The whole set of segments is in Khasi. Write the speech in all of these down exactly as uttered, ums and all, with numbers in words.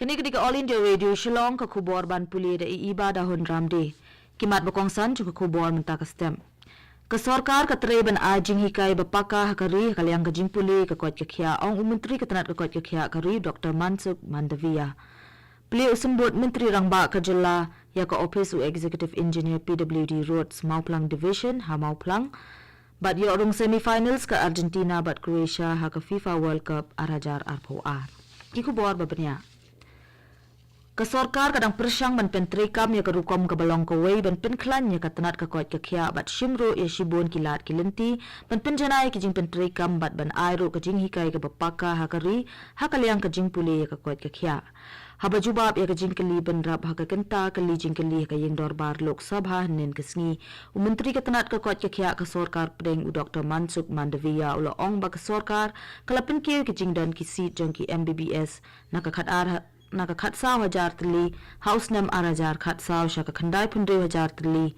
Kane ka dei ka All India Radio Shillong, ka khubor ban pule da i Iba Dahun Ramde. Ki mat ba kongsan jong ka khubor mynta ka step. Ka sorkar ka trei ban ai jinghikai ba paka ha ka ri ha ka liang ka jingpule ka koit ka khiah, ong u Myntri ka tnat ka koit ka khiah ka ri, Doctor Mansukh Mandaviya. Plie u Symbud Myntri Rangbah ka jylla ïa ka ophis u Executive Engineer P W D Roads Mawphlang Division ha Mawphlang. Bad ïoh rung semi-finals ka Argentina bad Croatia ha ka FIFA World Cup ar hajar arphew ar. Ki khubor ba bniah. Ka sorkar ka dang pyrshang ban pyntreikam ïa ka rukom kaba long kawei ban pynkhlaiñ ïa ka tnat ka koit ka khiah bad shim ruh ïa shibun ki lad ki lynti ban pynjanai ïa ki jingpyntreikam bad ban ai ruh ka jinghikai kaba paka ha ka ri ha ka liang ka jingpule ïa ka koit ka khiah. Haba jubab ïa ka jingkylli bynrap ha ka kynta kylli jingkylli ha ka ïing dorbar Lok Sabha hynnin ka sngi, u Myntri ka tnat ka koit ka khiah ka sorkar pdeng u Doctor Mansukh Mandaviya u la ong ba ka sorkar ka la pynkiew ki jingdon ki seat jong ki M B B S na ka khat ar ha- na ka khatsaw hajar tylli ha u snem ar hajar khatsaw sha ka khyndai phew hynriew hajar tylli.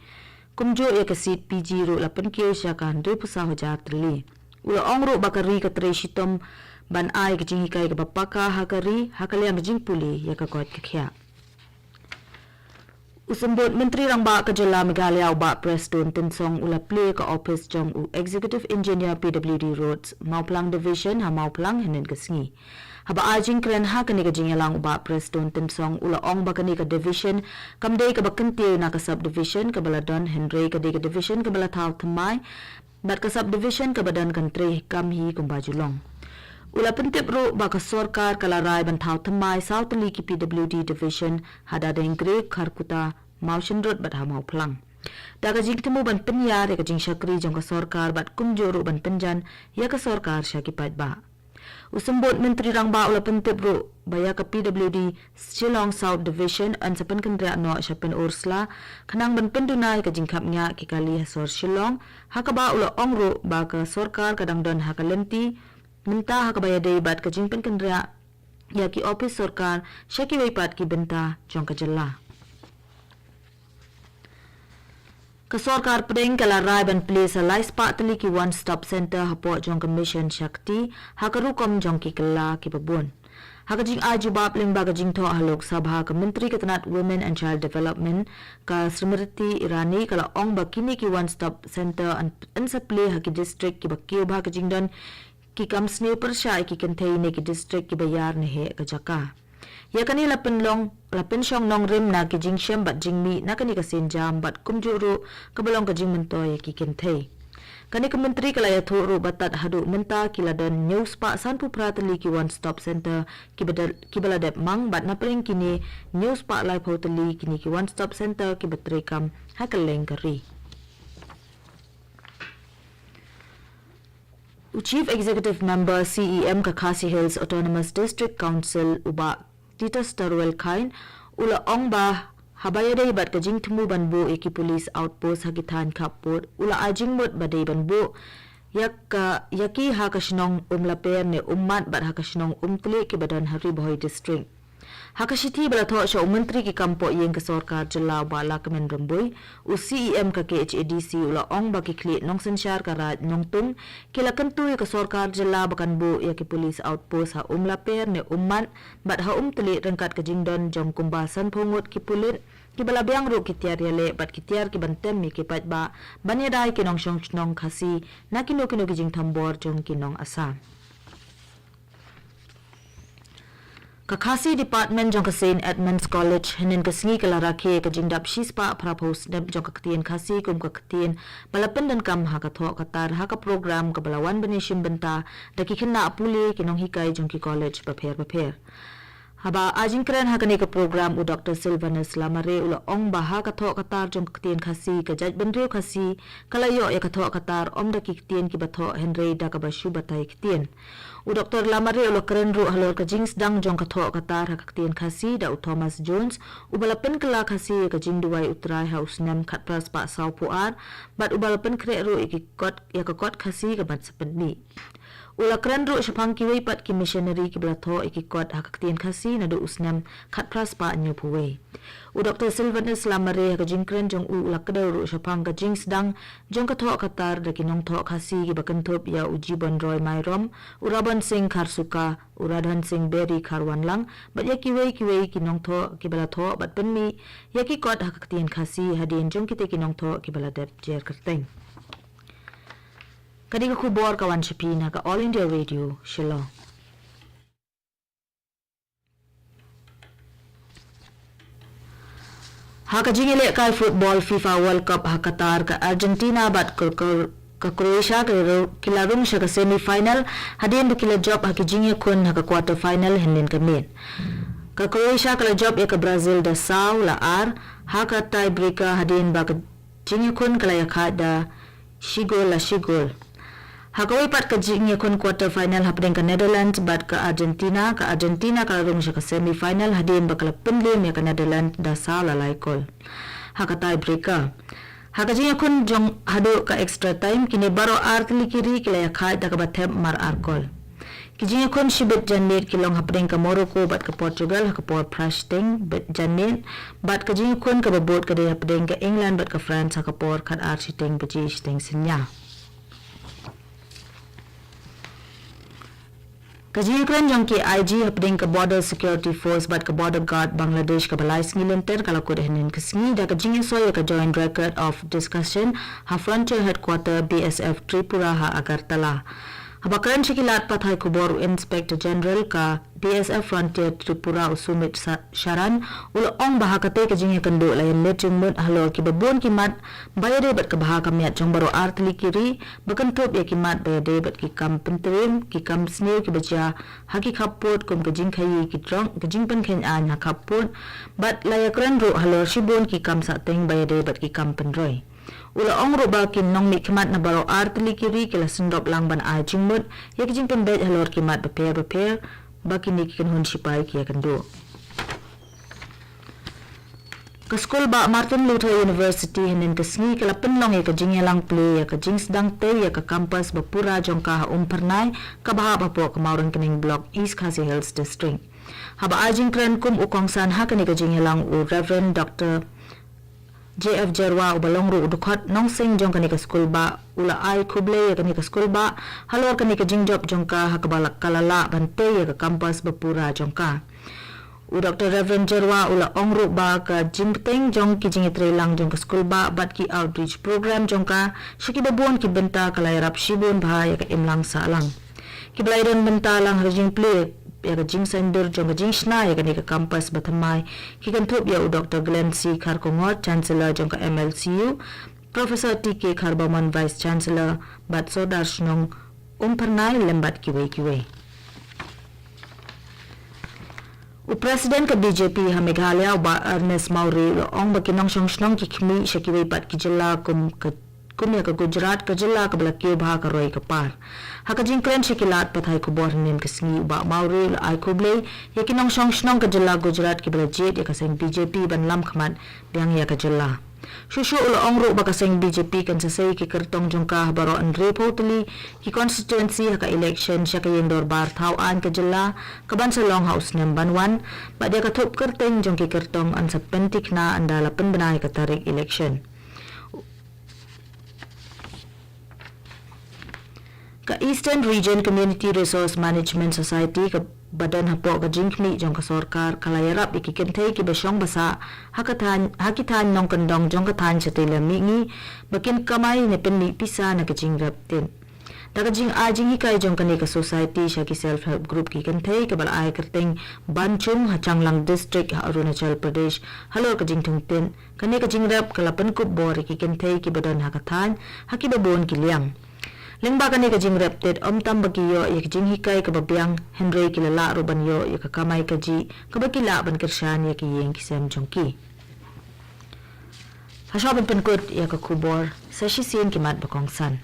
Kumjuh ïa ka seat P G ruh la pynkiew sha ka hynriewphew saw hajar tylli. U la ong ruh ba ka ri ka trei shitom ban ai ka jinghikai kaba paka ha ka ri ha ka liang ka jingpule ïa ka koit ka khiah. U Symbud Myntri Rangbah ka jylla Meghalaya u Bah Prestone Tynsong u la plie ka ophis jong u Executive Engineer P W D Roads Mawphlang Division ha Mawphlang hynnin ka sngi. Haba ai jingkren ha kane ka jingïalang u Bah Prestone Tynsong u la ong ba kane ka division kam dei kaba kyntiew na ka sub division kaba la don hynrei ka dei ka division kaba la thaw thymmai bad ka sub division kaba don kan trei kam hi kumba ju long. U la pyntip ruh ba ka sorkar ka la rai ban thaw thymmai saw tylli ki P W D division ha Dadeng Gre, Kharkutta, Mawshynrut bad ha Mawphlang. Da ka jingthmu ban pynïar ïa ka jingshakri jong ka sorkar bad kumjuh ruh ban pynjan ïa ka sorkar sha ki paidbah. U Symbud Myntri Rangbah u la pyntip ruh ba ïa ka P W D Shillong South Division yn sa pynkynriah noh sha Pynursla khnang ban pynduna ïa ka jingkhapngiah ki kali ha sor Shillong, ha kaba u la ong ruh ba ka sorkar ka dang don ha ka lynti mynta ha kaba ïadei bad ka jingpynkynriah ïa ki ophis sorkar sha kiwei pat ki bynta jong ka jylla. Ka sorkar pdeng ka la rai ban plie sa lai spah tylli ki One Stop Center hapoh jong ka Mission Shakti ha ka rukom jong ki kylla kiba bun. Ha ka jingai jubab lyngba ka jingthoh ha Lok Sabha, ka Myntri ka tnat Women and Child Development ka Smriti Irani ka la ong ba kine ki One Stop Center yn, yn sa plie ha ki district kiba kiew bha ka jingdon ki kam sniew pyrshah ïa ki kynthei ne ki district kiba ïar ne heh ka jaka. Ïa kane la pynlong, la pynshong nongrim na ki jingshem bad jingmih na kane ka sienjam bad kumjuh ruh kaba long ka jingmyntoi ïa ki kynthei. Kane ka Myntri ka la ïathuh ruh ba tad haduh mynta ki la don hynñiew spah sanphew phra tylli ki One Stop Center kiba da-, kiba la dep mang bad na pdeng kine hynñiew spah laiphew tylli kine ki One Stop Center kiba treikam ha kylleng ka ri. U Chief Executive Member C E M ka Khasi Hills Autonomous District Council u Bah Titus Tarwel Chyne u la ong ba haba ïadei bad ka jingthmu ban buh ïa ki police outpost ha ki thaiñ khappud u la ai jingmut ba dei ban buh ïa ka, ïa ki ha ka shnong Umlaper ne Ummat bad ha ka shnong Umtlieh kiba don ha Ri Bhoi District. Ha ka shithi ba la thoh sha u Myntri ki kam poh ïing ka sorkar jylla u Bah Lahkmen Rymbui, u C E M ka K H A D C u la ong ba ki khlieh nongsynshar ka Raid Nongtung ki la kyntu ïa ka sorkar jylla ba kan buh ïa ki police outpost ha Umlaper ne Ummat bad ha Umtlieh ryngkat ka jingdon jong kumba sanphew ngut ki pulit kiba la biang ruh ki tiar ïaleh bad ki tiar kiban tem ïa ki paidbah ban ïada ïa ki nongshong shnong Khasi na kino kino ki jingthombor jong ki nong Assam. Ka Khasi Department jong ka Saint Edmund's College hynnin ka sngi ka la rakhe ka jingdap shispah phraphew snem jong ka ktien Khasi kum ka ktien ba la pyndonkam ha ka thoh ka tar ha ka program kaba la wan ban ïashim bynta da ki khynnah pule ki nonghikai jong ki college bapher bapher. Haba ai jingkren ha kane ka program u Doctor Sylvanus Lamare u la ong ba ha ka thoh ka tar jong ka ktien Khasi ka jaitbynriew Khasi ka la ïoh ïa ka thoh ka tar ym da ki ktien kiba thoh hynrei da kaba shu batai ktien. U Doctor Lamare u la kren ruh halor ka jingsdang jong ka thoh ka tar ha ka ktien Khasi da u Thomas Jones uba la pynkylla Khasi ïa ka jingduwai U Trai ha u snem khatphra spah sawphew ar bad uba la pynkhreh ruh ïa ki kot, ïa ka kot Khasi kaban sa pynmih. U la kren ruh shaphang kiwei pat ki missionary kiba la thoh ïa ki kot ha ka ktien Khasi naduh u snem khatphra spah hynñiewphew wei. U Doktor Sylvanus Lamare ha ka jingkren jong u u la kdew ruh shaphang ka jingsdang jong ka thoh ka tar da ki nongthoh Khasi kiba kynthup ïa u Jibon Roy Myrom, u Rabon Singh Kharsuka, u Radhan Singh Beri Kharwanlang, bad ïa kiwei kiwei ki nongthoh kiba la thoh bad pynmih ïa ki kot ha ka ktien Khasi hadien jong kita ki nongthoh kiba la dep jer kyrteng. Kane ka khubor ka wan sha phi na ka All India Radio, Shillong. Ha ka jingïalehkai football FIFA World Cup ha Qatar, ka Argentina bad ka, ka, ka Croatia ka ru-, ki la rung sha ka semi final hadien ba ki la jop ha ki jingïakhun ha ka quarter final hynnin ka miet. Ka Croatia ka la jop ïa ka Brazil da saw la ar ha ka tiebreaker hadien ba ka jingïakhun ka la ïakhaid da shi gol la shi gol. Ha kawei pat ka jingïakhun quarter final hapdeng ka Netherlands bad ka Argentina, ka Argentina ka la rung sha ka semi final hadien ba ka la pynliem ïa ka Netherlands da saw la lai gol ha ka tiebreaker. Ha ka jingïakhun jong haduh ka extra time, kine baroh ar tylli ki ri ki la ïakhaid da kaba thep mar ar gol. Ki jingïakhun shibit janmiet ki long hapdeng ka Morocco bad ka Portugal ha ka por phra shiteng bit janmiet, bad ka jingïakhun kaba bud ka dei hapdeng ka England bad ka France ha ka por khatar shiteng baje shiteng synñia. Ka jingïakren jong ki I G hapdeng ka Border Security Force bad ka Border Guard Bangladesh kaba lai sngi lynter ka la kut hynnin ka sngi da ka jingïasoi ïa ka Joint Record of Discussion ha Frontier Headquarter B S F Tripura ha Agartala. Haba kren sha ki lad pathai khubor u Inspector General ka B S F Frontier Tripura u Sumit Sa-, Sharan u la ong ba ha katei ka jingïakynduh la ïaleit jingmut halor kiba bun ki mat ba ïadei bad ka bha ka miat jong baroh ar tylli ki ri, ba kynthup ïa ki mat ba ïadei bad ki kam pyntriem, ki kam sniew kiba jia ha ki khappud kum ka jingkhaïi ki drok, ka jingpynkheiñ aiñ ha khappud, bad la ïakren ruh halor shibun ki kam sahteng ba ïadei bad ki kam pynroi. U la ong ruh ba ki nongmihkhmat na baroh ar tylli ki ri ki la syndop lang ban ai jingmut ïa ki jingpynbeit halor ki mat bapher bapher ba kine ki kynhun shipai ki ïakynduh. Ka skul bah Martin Luther University hynnin ka sngi ka la pynlong ïa ka jingïalang plie ïa ka jingsdang tei ïa ka campus ba pura jong ka ha Umphyrnai, kaba hap hapoh ka Mawryngkneng Block, East Khasi Hills District. Haba ai jingkren kum u kongsan ha kane ka jingïalang, u Reverend Doctor J F Jyrwa uba long ruh u dkhot nongseng jong kane ka skul bah u la ai khublei ïa kane ka skul bah halor kane ka jingjop jong ka ha kaba la, ka la lah ban tei ïa ka campus ba pura jong ka. U Doctor Reverend Jyrwa u la ong ruh ba ka jingbteng jong ki jingïatreilang jong ka skul bah bad ki outreach program jong ka sha kiba bun ki bynta ka la ïarap shibun bha ïa ka imlang sahlang. Kiba la ïadon bynta lang ha ka jingplie ïa ka jingsaiñdur jong ka jingshna ïa kane ka campus ba thymmai ki kynthup ïa u Doctor Glenn C Kharkongor, Chancellor jong ka M L C U, Professor T K Kharbamon, Vice Chancellor, bad Sordar Shnong Umphyrnai lem bad kiwei kiwei. U President ka B J P ha Meghalaya, u Bah Ernest Mawrie, u la ong ba ki nongshong shnong ki khmih sha kiwei pat ki jylla kum ka, kum ïa ka Gujarat, ka jylla kaba la kiew bha ka roi ka par. Ha ka jingkren sha ki lad pathai khubor hynnin ka sngi, u Bah Mawrie u la ai khublei ïa ki nongshong shnong ka jylla Gujarat kiba la jied ïa ka seng B J P ban lam khmat biang ïa ka jylla. Shuh shuh u la ong ruh ba ka seng B J P kan sa sei ki kyrtong jong ka ha baroh hynriewphew tylli ki constituency ha ka election sha ka ïing dorbar thaw aiñ ka jylla kaban sa long ha u snem ban wan, bad ïa ka thup kyrteng jong ki kyrtong yn sa pynthikna ynda la pynbna ïa ka tarik election. Ka Eastern Region Community Resource Management Society kaba don hapoh ka jingkhmih jong ka sorkar ka la ïarap ïa ki kynthei kiba shong ba sah ha ka thaiñ, ha ki thaiñ nongkyndong jong ka thaiñ shatei lam mihngi ba kin kamai ne pynmih pisa na ka jingrep tit. Da ka jingai jinghikai jong kane ka society sha ki self help group ki kynthei kaba la ai kyrteng Banchung ha Changlang District ha Arunachal Pradesh halor ka jingthung tit, kane ka jingrep ka la pynkup bor ïa ki kynthei kiba don ha ka thaiñ ha kiba bun ki liang. Lyngba kane ka jingrep tit, ym tang ba ki ïoh ïa ka jinghikai kaba biang, hynrei ki la lah ruh ban ïoh ïa ka kamai kajih kaba ki lah ban kyrshan ïa ki ïing ki sem jong ki. Hashwa ban pynkut ïa ka khubor, sa shisien ki mat ba kongsan.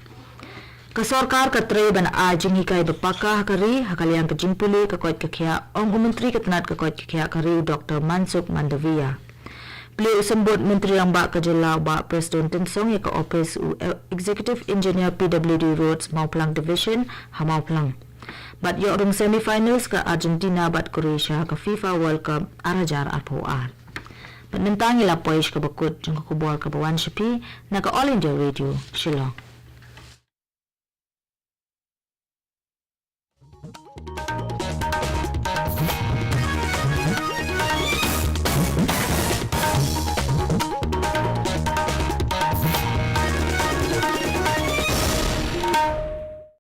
Ka sorkar ka trei ban ai jinghikai ba paka ha ka ri ha ka liang ka jingpule ka koit ka khiah, ong u Myntri ka tnat ka koit ka khiah ka ri, u Doctor Mansukh Mandaviya. Plie u symbud Myntri Rangbah ka jylla u Bah Prestone Tynsong ïa ka ophis u Executive Engineer P W D Roads Mawphlang Division ha Mawphlang. Bad ïoh rung semifinals ka Argentina bad Croatia ha ka FIFA World Cup ar hajar arphew ar. Bad mynta ngi la poi sha kaba kut jong ka khubor kaba wan sha phi na ka All India Radio Shillong.